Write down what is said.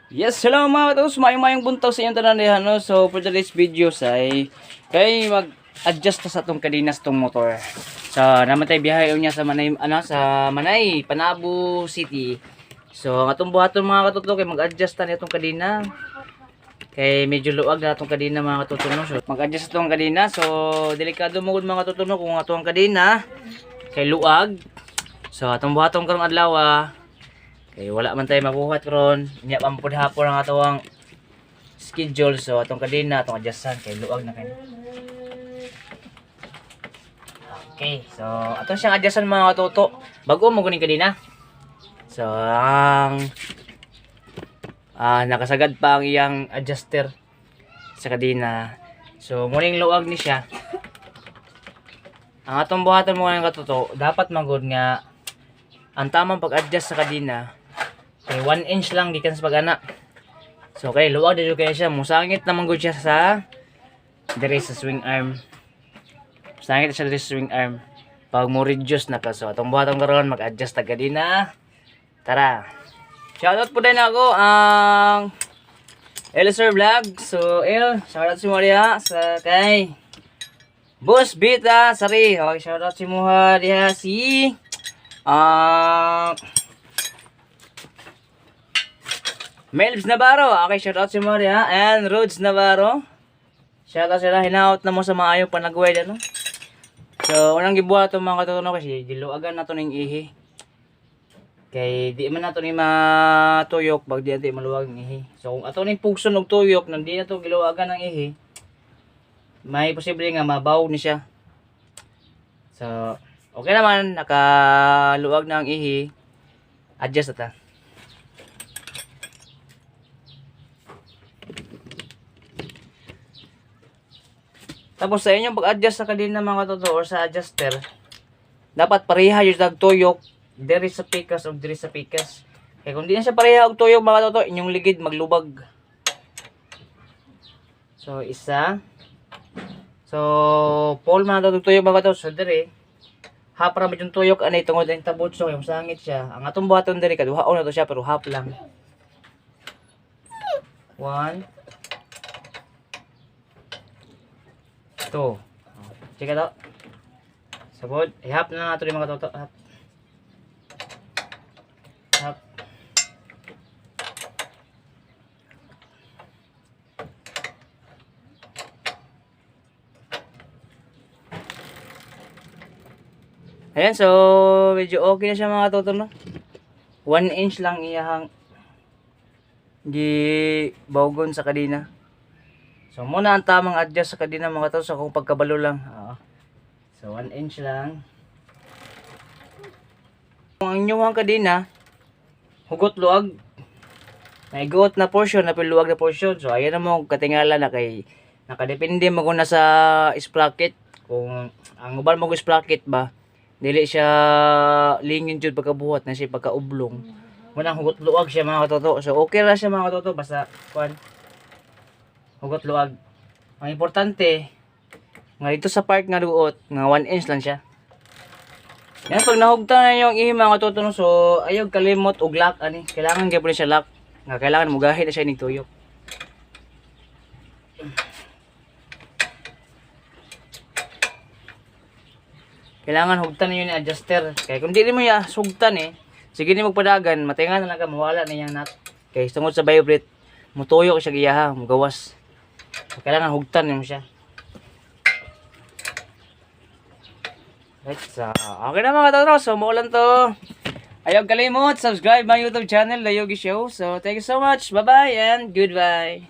Yes, hello mga katos, maayong mayong buntag sa inyong tanan diha, no. So for today's video say kay mag-adjust ta sa atong kadinas tong motor. So naman tayo biyahe unya sa Manay, ano, sa Manay, Panabo City. So ang atong buhaton, mga katuto, kay mag-adjust ta ni atong kadina. Kay medyo luag na atong kadina, mga katuto, no. So mag-adjust atong kadina. So delikado mo gud, mga katuto, no, kung atong kadina kay luag. So atong buhaton karong adlaw ah. Kay wala man tayo mabuhat karon. Nya pa man hapon ang atong schedule, so atong kadina atong adjustan kay luag na kay. Okay, so ato siyang adjustan, mga katuto. Bago mo kuning kadina. So ang nakasagad pa ang iyang adjuster sa kadina. So muning luag ni siya. Ang atong buhaton mo ng katuto, dapat magud nga ang tamang pag-adjust sa kadina kay 1 inch lang gikan sa pag-ana. So kay luwag dito kaya siya, musangit naman gud siya sa diri sa swing arm. Sangit siya diri sa swing arm. Pag mo reduce na ka, so atong buhaton karon, mag-adjust ta kadina. Tara. Shoutout po din ako ang Elser Vlog. So, El, shoutout si Maria sa kay Boss Bita Sari. Okay, shoutout si Muha diha si Melbs Navarro. Okay, shoutout si Maria and Rhodes Navarro. Shoutout sila, hinaot na mo sa maayo panagwed, ano. So, unang gibuhat itong mga katutunan kasi giluagan na to ning ihi. Kay di man nato ni matuyok pag di natin maluwag ang ihi. So kung ato ning pugson og tuyok nang di na to giluwagan ang ihi, may posible nga mabaw ni siya. So, okay naman, nakaluwag na ang ihi. Adjust na ta. Tapos sa inyong pag-adjust sa kadena, mga katoto, or sa adjuster, dapat pareha yung tagtuyok diri sa pikas o diri sa pikas. Kaya kung di na siya pareha og tuyok, mga katoto, inyong ligid maglubag. So isa. So pole, mga katoto, tuyok, mga katoto, so diri half ra man yung tuyok ani tungod ang tabot, so yung sangit siya. Ang atong buhaton diri kaduhaon na to siya pero half lang. One. Two. Check it out. Sabod. I-half na nato yung mga toto. Half. Half. Ayan, so medyo okay na siya, mga toto, no? 1 inch lang iyahang gi bawgon sa kadina. So muna ang tamang adjust sa kadina, mga to, sa kung pagkabalo lang. Oo. So 1 inch lang. Kung ang inyong kadina hugot luag, naiguot na portion na luwag na portion. So ayan na mo katingala na kay nakadepende mo kung nasa sprocket, kung ang uban mo sprocket ba dili siya lingin jud pagkabuhat na siya pagkaoblong. Munang hugot luwag siya, mga katoto. So okay ra siya, mga katoto, basta kuan hugot luwag. Ang importante nga dito sa part nga duot nga 1 inch lang siya. Yan, pag nahugtan na yung ihi, mga katoto, no, so ayaw kalimot og lock ani. Kailangan gyud siya lock. Nga kailangan mugahi na siya ning tuyok. Kailangan hugtan ninyo ni adjuster. Kaya kung di mo ya sugtan eh, sige ni magpadagan, matinga na lang ka, mawala na iyang nut. Kay tungod sa vibrate, mutuyok siya giyaha, mugawas. So, kailangan hugtan nimo siya. Right, so, okay na, mga totoo. So, maulan to. Ayaw kalimot, subscribe my YouTube channel, The Yogi Show. So, thank you so much. Bye-bye and goodbye.